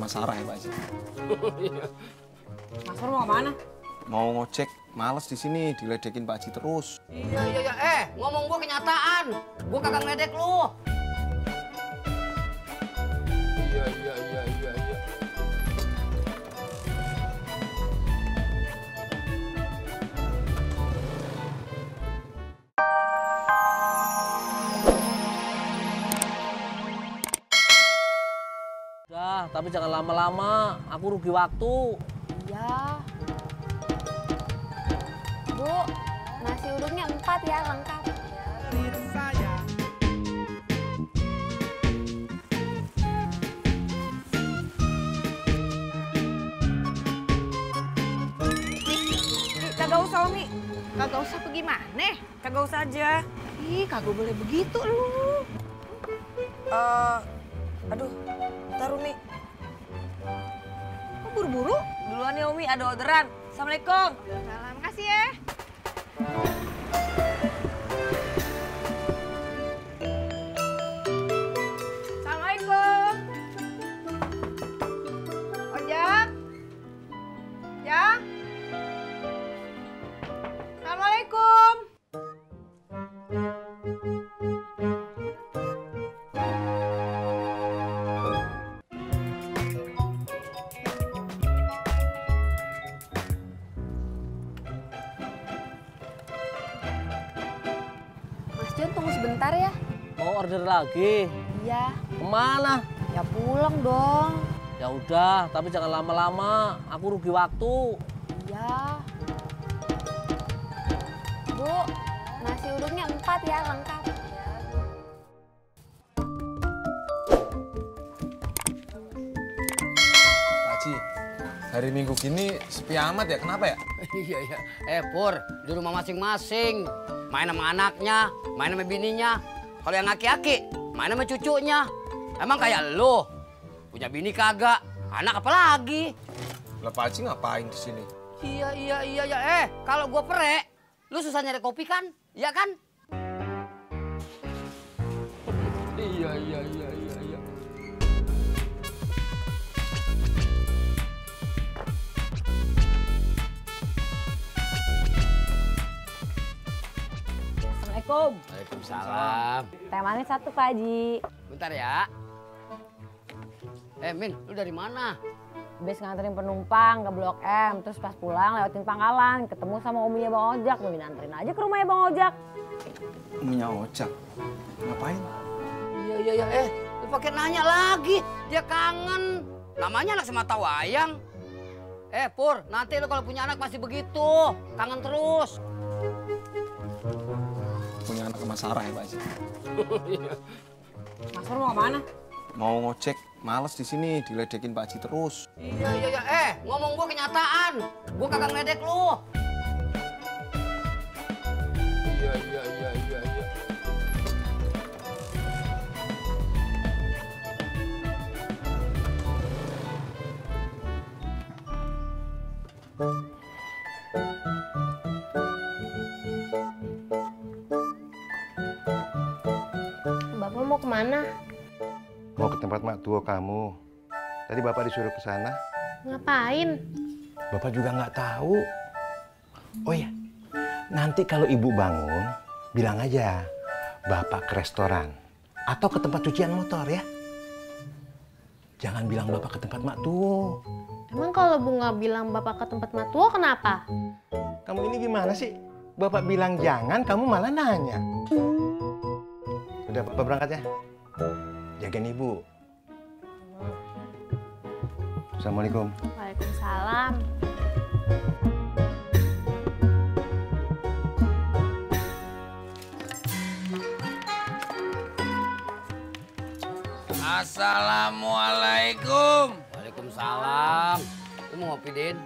sama Sarah ya Pak Haji. Mas Pur mau kemana? Mau ngojek, males di sini diledekin Pak Haji terus. Iya. Ngomong gua kenyataan. Gua kagak ngeledek lu. Iya. Udah, tapi jangan lama-lama. Aku rugi waktu. Ya. Bu, nasi uduknya 4 ya, lengkap. Kagak usah, Umi. Kagak usah pergi mana? Kagak usah aja. Ih, kagak boleh begitu lu. Aduh, ntar Umi. Kok buru-buru? Duluan ya Umi, ada orderan. Assalamualaikum. Salam kasih ya. Assalamualaikum. Ojak. Ya. Assalamualaikum. Mas John tunggu sebentar ya. Mau order lagi? Iya. Kemana? Ya pulang dong. Ya udah, tapi jangan lama-lama. Aku rugi waktu. Iya. Bu, nasi uduknya 4 ya, lengkap. Pak Haji, hari Minggu gini sepi amat ya, kenapa ya? Iya. Pur, di rumah masing-masing. Main sama anaknya, main sama bininya. Kalau yang aki-aki, main sama cucunya. Emang kayak lu, punya bini kagak, anak apa lagi? Lah Pak Haji ngapain di sini? Iya. Kalau gua perek, lu susah nyari kopi kan? Iya kan? Iya. Assalamualaikum. Waalaikumsalam. Teh manis 1, Pak Haji. Bentar ya. Min, lu dari mana? Habis nganterin penumpang ke Blok M, terus pas pulang lewatin Pangkalan, ketemu sama ominya Bang Ojak, Mimin anterin aja ke rumahnya Bang Ojak. Punya Ojak. Ngapain? Iya. Lu pakai nanya lagi. Dia kangen. Namanya anak semata wayang. Pur, nanti lu kalau punya anak pasti begitu. Kangen terus. Punya anak sama Sarah ya Pak Haji. Mas Pur mau kemana? Mau ngojek, males di sini diledekin Pak Haji terus. Iya. Ngomong gua kenyataan. Gua kagak ngeledek lu. Iya. Bapak mau kemana? Mau ke tempat mak tua kamu. Tadi bapak disuruh ke sana. Ngapain? Bapak juga nggak tahu. Oh ya, nanti kalau ibu bangun, bilang aja bapak ke restoran atau ke tempat cucian motor ya. Jangan bilang bapak ke tempat mak tua. Emang kalau Bunga bilang Bapak ke tempat Matua kenapa? Kamu ini gimana sih? Bapak bilang jangan, kamu malah nanya. Udah, bapak berangkat ya. Jagain ibu. Assalamualaikum. Waalaikumsalam. Assalamualaikum. Waalaikumsalam. Lu mau ngopi, Din?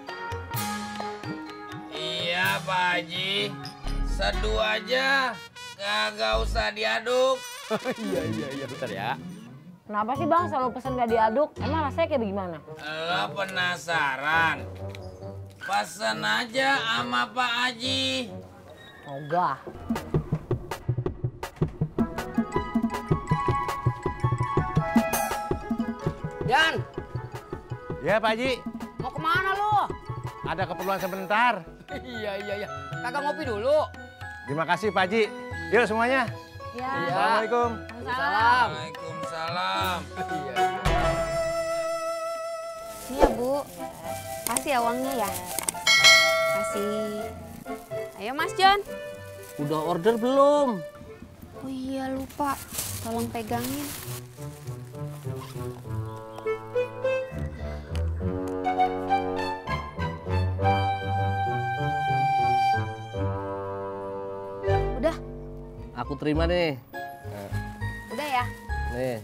Iya, Pak Haji. Seduh aja. Kagak usah diaduk. Iya, bentar ya. Kenapa sih Bang selalu pesan gak diaduk? Emang rasanya kayak gimana? Lo penasaran? Pesen aja sama Pak Haji. Ogah. Dan, Ya, Pak Haji. Mau kemana lu? Ada keperluan sebentar. Iya. Kagak ngopi dulu? Terima kasih, Pak Haji. Yuk semuanya. Ya. Assalamualaikum. Salam. Waalaikumsalam. Ini ya Bu, kasih ya uangnya ya. Kasih. Ayo Mas John. Udah order belum? Oh iya lupa, tolong pegangin. Udah, Aku terima nih. udah ya. Nih.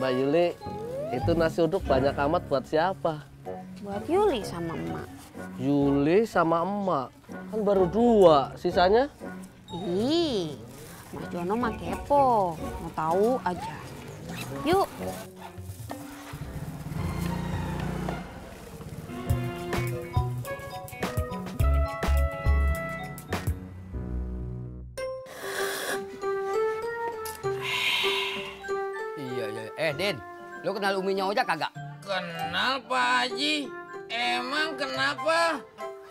Mbak Yuli, itu nasi uduk banyak amat buat siapa? Buat Yuli sama emak. Yuli sama emak. Kan baru 2, sisanya? Ih, Mas Jono mah kepo, mau tahu aja. Yuk. Iya. Din, lu kenal uminya Ojak kagak? Kenal Pak Haji. Emang kenapa?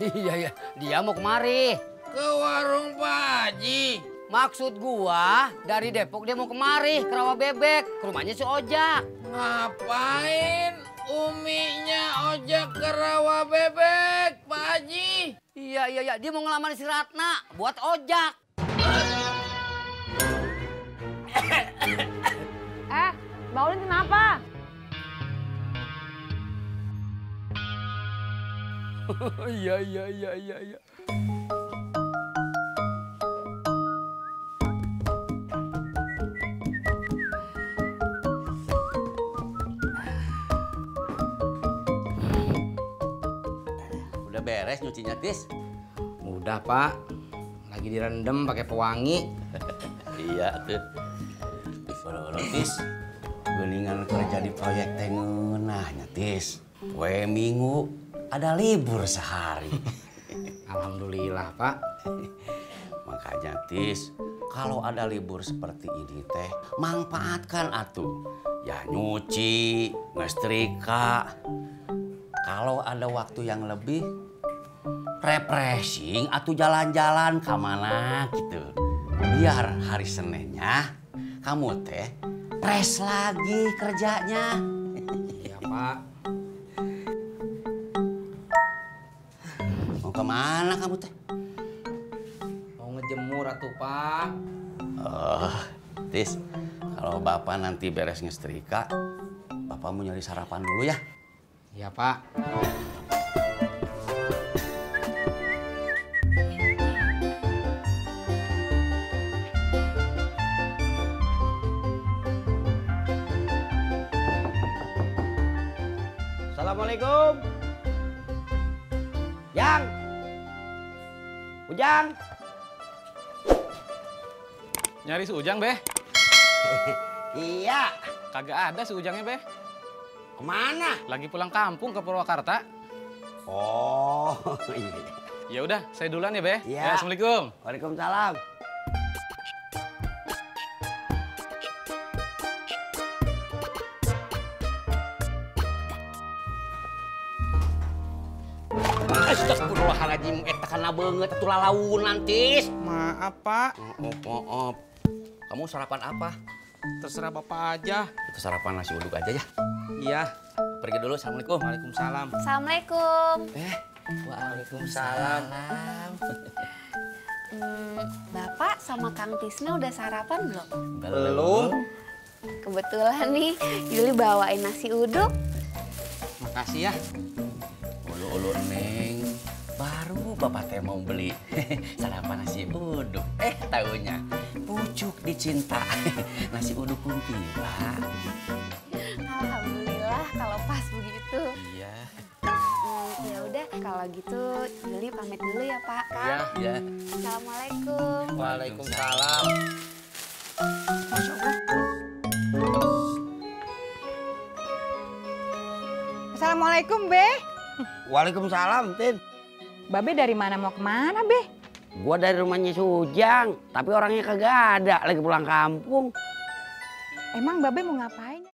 Iya, dia mau kemari. Ke warung Pak Haji. Maksud gua, dari Depok dia mau kemari, ke Rawa Bebek, ke rumahnya si Ojak. Ngapain uminya Ojak ke Rawa Bebek, Pak Haji? Iya, dia mau ngelamar si Ratna buat Ojak. Mbak Ulin kenapa? Iya. Udah beres nyucinya, Tis? Udah, Pak. Lagi direndam pakai pewangi. Iya, tuh. Tis, geningan kerja di proyek teh ngeunahnya, Tis. We minggu ada libur sehari. Alhamdulillah, Pak. Makanya, Tis, kalau ada libur seperti ini teh, manfaatkan atuh. Ya nyuci, ngestrika. Kalau ada waktu yang lebih, refreshing atau jalan-jalan kemana gitu. Biar hari Seninnya kamu teh fresh lagi kerjanya. Iya, Pak. Mau kemana kamu teh? Mau ngejemur atuh, Pak. Oh, Tis, kalau Bapak nanti beres ngestrika, Bapak mau nyari sarapan dulu ya. Iya, Pak. Assalamualaikum. Ujang. Nyari si Ujang, Beh? Iya. Kagak ada si Ujangnya, Beh. Kemana? Lagi pulang kampung ke Purwakarta. Oh, iya. Ya udah, saya duluan ya, Beh. Iya. Ya, Assalamualaikum. Waalaikumsalam. Astagfirullahaladzim, eta kana beungeut atuh lalaunan, Tis. Maaf, Pak. Maaf. Kamu sarapan apa? Terserah Bapak aja. Itu sarapan nasi uduk aja ya. Iya. Pergi dulu, Assalamualaikum. Waalaikumsalam. Assalamualaikum. Waalaikumsalam. Bapak sama Kang Tisna udah sarapan belum? Belum. Kebetulan nih, Yuli bawain nasi uduk. Makasih ya. Ulu-ulu Neng, baru Bapak teh mau beli sarapan nasi uduk. Taunya pucuk dicinta. Nasi uduk pun tiba. Alhamdulillah kalau pas begitu. Iya. Ya udah kalau gitu Yuli pamit dulu ya Pak. Kang. Iya. Assalamualaikum. Waalaikumsalam. Masya Allah. Assalamualaikum, Be. Waalaikumsalam, Tin. Babe dari mana mau kemana, Be? Gua dari rumahnya Sujang, tapi orangnya kagak ada, lagi pulang kampung. Emang Babe mau ngapain?